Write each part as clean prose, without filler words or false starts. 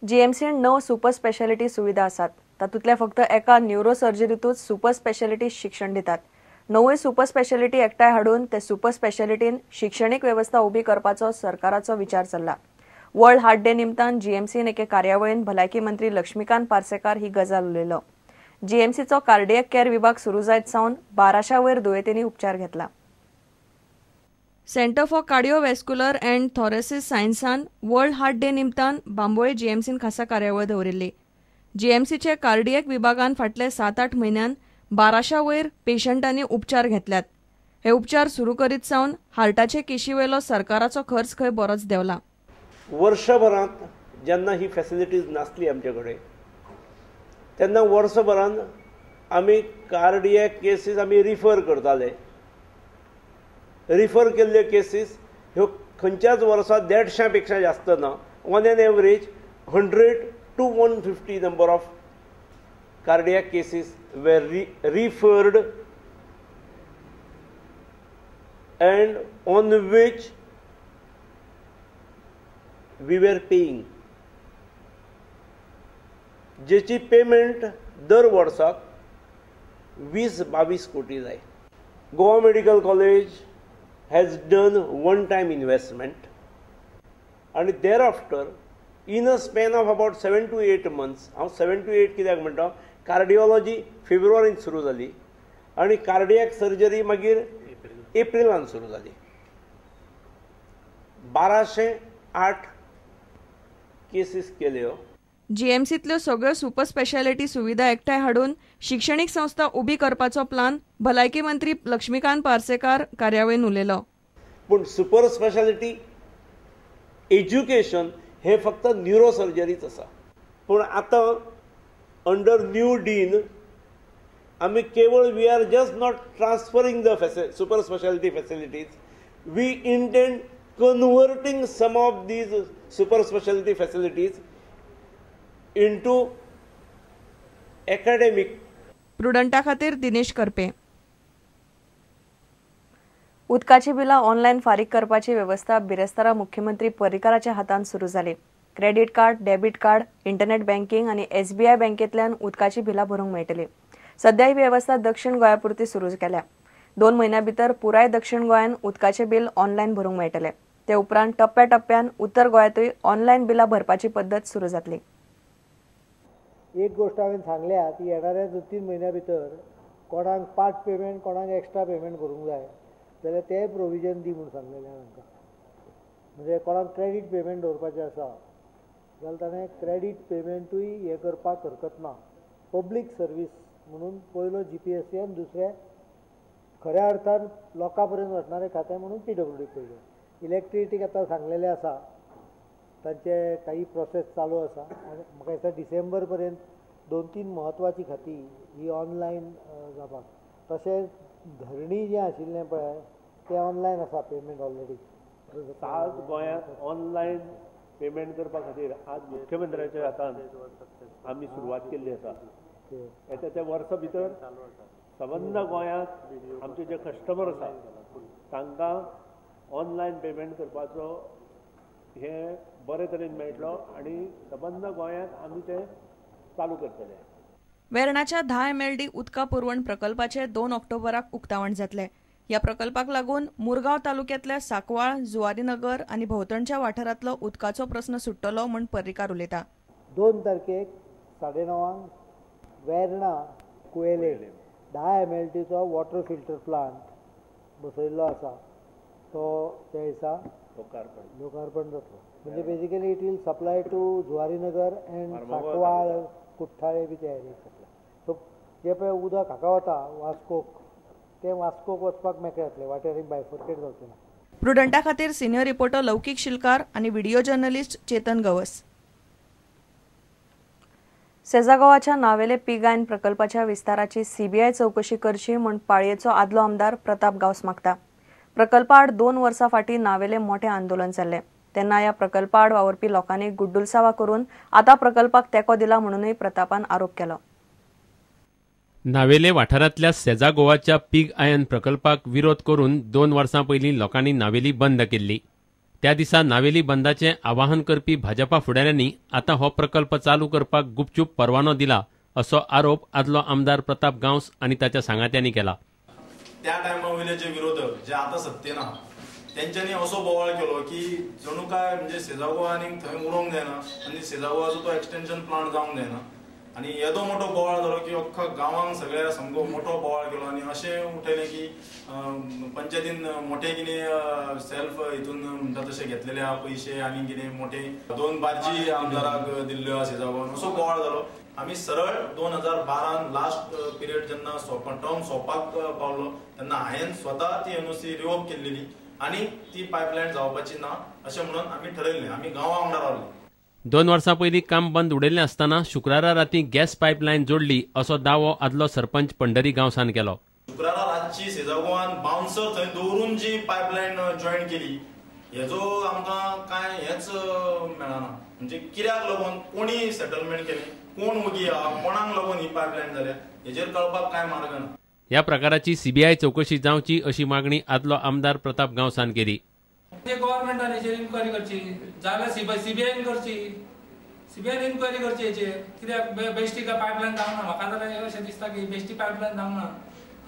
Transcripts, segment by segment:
जीएमसीन 9 super speciality सुविधा आसात. तातूंतल्या फक्त एका न्युरोसर्जरीतूच सुपर स्पेशालिटी शिक्षण दितात. 9 सुपर स्पेशालिटी एकठांय हाडून ते सुपर स्पेशालिटीन शिक्षणीक वेवस्था उबी करपाचो सरकाराचो विचार चल्ला. वर्ल्ड हार्ट डे निमतान जीएमसीन एके कार्यावळीन भलायकी मंत्री लक्ष्मीकांत पार्सेकार ही गजाल उलयलो. जीएमसीचो कार्डियक केअर विभाग सुरू जायत सावन 1200 वयर दुयेंतींनी उपचार घेतला. Centre for cardiovascular and thoracic सायन्सान world heart day निमतान बांबोळे जीएमसीन खासा कार्यावळ दवरिल्ली. जीएमसीचे कार्डियक विभागान फाटले 7-8 म्हयन्यान 1200 वयर पेशंटांनी उपचार घेतल्यात. हे उपचार सुरू करीत सावन हार्टाचे केशीवेलो सरकाराचो खर्च खंय बरोच देंवला. वर्षभरांत जेन्ना ही फॅसिलिटीज नासली आमचे कडेन तेन्ना वर्सभरान आमी कार्डियक केसीस आमी रिफर करताले. रिफर केल्ल्यो केसीस ह्यो खंयच्याच वर्सा 150 पेक्षा जास्त ना. On an average 100 to 150 number of cardiac cases were referred and on which we were paying, जेची पेमेंट दर वर्साक 20-22 कोटी जाय. Goa medical college has done one time investment आनी thereafter in a span of about 7 to 8 months, हांव 7 to 8 कित्याक म्हणटा, cardiology फेब्रुवारीन सुरू जाली आनी कार्डियक सर्जरी मागीर एप्रिलान सुरू जाली. 1208 केसीस केल्यो. जीएमसीतल्यो सगळ्यो सुपर स्पेशालिटी सुविधा एकठांय हाडून शिक्षणीक संस्था उबी करपाचो प्लान भलायकी मंत्री लक्ष्मीकांत पार्सेकार कार्यावळीन उलयलो. पूण सुपर स्पेशालिटी एज्युकेशन हे फक्त न्युरोसर्जरीच आसा. पूण आतां अंडर न्यू डीन आमी केवळ we are just not transferring the super speciality facilities, we intend converting some of these super speciality facilities into academic. प्रुडंटा खातीर दिनेश करपे. उदकाची बिलां ऑनलायन फारीक करपाची वेवस्था बिरेस्तारा मुख्यमंत्री पर्रीकाराच्या हातान सुरू जाली. Credit card, debit card, internet banking आनी एसबीआय बँकेंतल्यान उदकाची बिलां भरूंक मेळटली. सध्या ही वेवस्था दक्षिण गोंया पुरती सुरू केल्या. 2 म्हयन्यां भितर पुराय दक्षिण गोंयान उदकाचें बिल ऑनलायन भरूंक मेळटलें. ते उपरांत टप्प्या टप्प्यान उत्तर गोंयांतूय ऑनलायन बिलां भरपाची पद्दत सुरू जातली. एक गोष्ट हांवें सांगल्या ती येणाऱ्या 2-3 म्हयन्या भितर कोणाक पार्ट पेमेंट कोणाक एक्स्ट्रा पेमेंट करूंक जाय जाल्यार तें प्रोविजन दी म्हूण सांगलेलें तांकां. म्हणजे कोणाक क्रेडीट पेमेंट दवरपाचें आसा जाल्यार ताणें क्रेडीट पेमेंटूय हें करपाक हरकत ना. पब्लीक सर्वीस म्हणून पयलो GPSC आनी दुसरें खऱ्या अर्थान लोकां पर्यंत वचणारें खातें म्हणून PWD पयलें. इलेक्ट्रिसिटीक आतां सांगलेलें आसा, तांचे काही प्रोसेस चालू आसा आनी म्हाका दिसता डिसेंबर पर्यंत 2-3 म्हत्वाची खातीं ही ऑनलायन जावपाक. तशेंच धरणी जें आशिल्लें पळय तें ऑनलायन आसा पेमेंट ऑलरेडी. आज गोंयांत ऑनलायन पेमेंट करपा खातीर आज मुख्यमंत्र्याच्या हातान आमी सुरवात केल्ली आसा. येता त्या वर्सा भितर सबंद गोंयांत आमचे जे कस्टमर आसा तांकां ऑनलायन पेमेंट करपाचो हे बरे तरेन मेळटलो आनी सबंद गोंयांत आमी ते चालू करतले. वेर्णाच्या 10 MLD उदका पुरवण प्रकल्पाचे 2 ऑक्टोबराक उक्तावण जातले. ह्या प्रकल्पाक लागून मुरगांव तालुक्यांतल्या सांकवाळ, जुवारीनगर आनी भोंवतणच्या वाठारांतलो उदकाचो प्रस्न सुट्टलो म्हूण पर्रीकार उलयता. 2 तारखेक 9:30 वेर्णा कुवेले 10 MLDचो वॉटर फिल्टर प्लांट बसयल्लो आसा, तो त्या दिसा लोकार्पण जातलो. म्हणजे basically it will supply to Zuarinagar and Sancoale, Cortalim बी ते एरिया सप्लाय. सो जे पळय उदक हाका वता वास्कोक, तें वास्कोक वचपाक मेकळें जातलें, वाटेर बायफर्केट जावचें ना. प्रुडंटा खातीर सिनियर रिपोर्टर लौकीक शिलकार आनी व्हिडिओ जर्नलिस्ट चेतन गवस. सेजागोवाच्या नावेले पिगायन प्रकल्पाच्या विस्ताराची सीबीआय चौकशी करची म्हूण पाळयेचो आदलो आमदार प्रताप गांवस मागता. प्रकल्पाआड 2 वर्सां फाटीं नावेले मोठें आंदोलन जाल्लें. तेन्ना ह्या प्रकल्पाआड वावुरपी लोकांनी गुड्डुलसावा करून आतां प्रकल्पाक तेंको दिला म्हणूनय प्रतापान आरोप केलो. नावेले वाठारांतल्या सेजा गोवाच्या पीग आयन प्रकल्पाक विरोध करून 2 वर्सां पयलीं लोकांनी नावेली बंद केल्ली. त्या दिसा नावेली बंदाचें आवाहन करपी भाजपा फुडाऱ्यांनी आतां हो प्रकल्प चालू करपाक गुपचूप परवानो दिला असो आरोप आदलो आमदार प्रताप गांवस आनी ताच्या सांगात्यांनी केला. त्या टायमा वयले जे विरोधक जे आतां सत्तेन आहा तेंच्यांनी असो बोवाळ केलो की जणू काय म्हणजे सेजागोवा आनी थंय उरोंक जायना आनी सेजागोवाचो तो एक्सटेन्शन प्लांट जावंक जायना आनी येदो मोठो बोवाळ जालो की अख्खा गांवांक सगळ्या सामको मोठो बोवाळ केलो आनी अशें उठयलें की पंचायतीन मोठे कितें सेल्फ हितून म्हणटा तशें घेतलेले आहा पयशे आनी कितें मोठे 2 बार्जी आमदाराक दिल्ल्यो आहा सेजागोवान, असो बोवाळ जालो. आमी सरळ 2012 लास्ट पिरियड जेन्ना टर्म सोंपपाक पावलो तेन्ना हांवें स्वता ती एनओसी रिवोक केल्लेली आनी ती पायपलायन जावपाची ना अशें म्हणून आमी ठरयल्लें. आमी गांवा वांगडा रावले. 2 वर्सां पयलीं काम बंद उडयल्लें आसतना शुक्रारा राती गॅस पायपलायन जोडली असो दावो आदलो सरपंच पंढरी गांवसान केलो. शुक्रारा रातची सेजागोवान बाउन्सर थंय दवरून जी पायपलायन जॉयन केली हेजो आमकां कांय हेच मेळना. म्हणजे कित्याक लागून कोणी सेटलमेंट केलें, कोण वगी आहा, कोणाक लागून ही पायपलायन जाल्या हेजेर कळपाक कांय मार्ग ना. ह्या प्रकाराची सीबीआय चौकशी जावची अशी मागणी आदलो आमदार प्रताप गांवसान केली. गव्हर्मेंटान हेचेर इन्क्वायरी करची, जाल्यार सीबीआयन करची, सीबीआयन इन्क्वायरी करची हेचेर. कित्याक बेश्टी काय पायपलायन जावंक ना. म्हाका जाल्यार अशें दिसता की बेश्टी पायपलायन जावंक ना.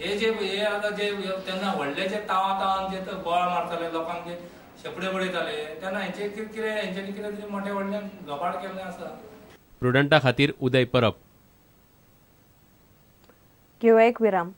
हे जे हे आतां जे तेन्ना व्हडले जे तावा तावान जे बोवाळ मारताले, लोकांक जे शेपडे बडयताले तेन्ना हेंचे कितें हेंच्यांनी कितें तरी मोठे व्हडले घबाड केल्लें आसा. प्रुडंटा खातीर उदय परब. घेवया एक विराम.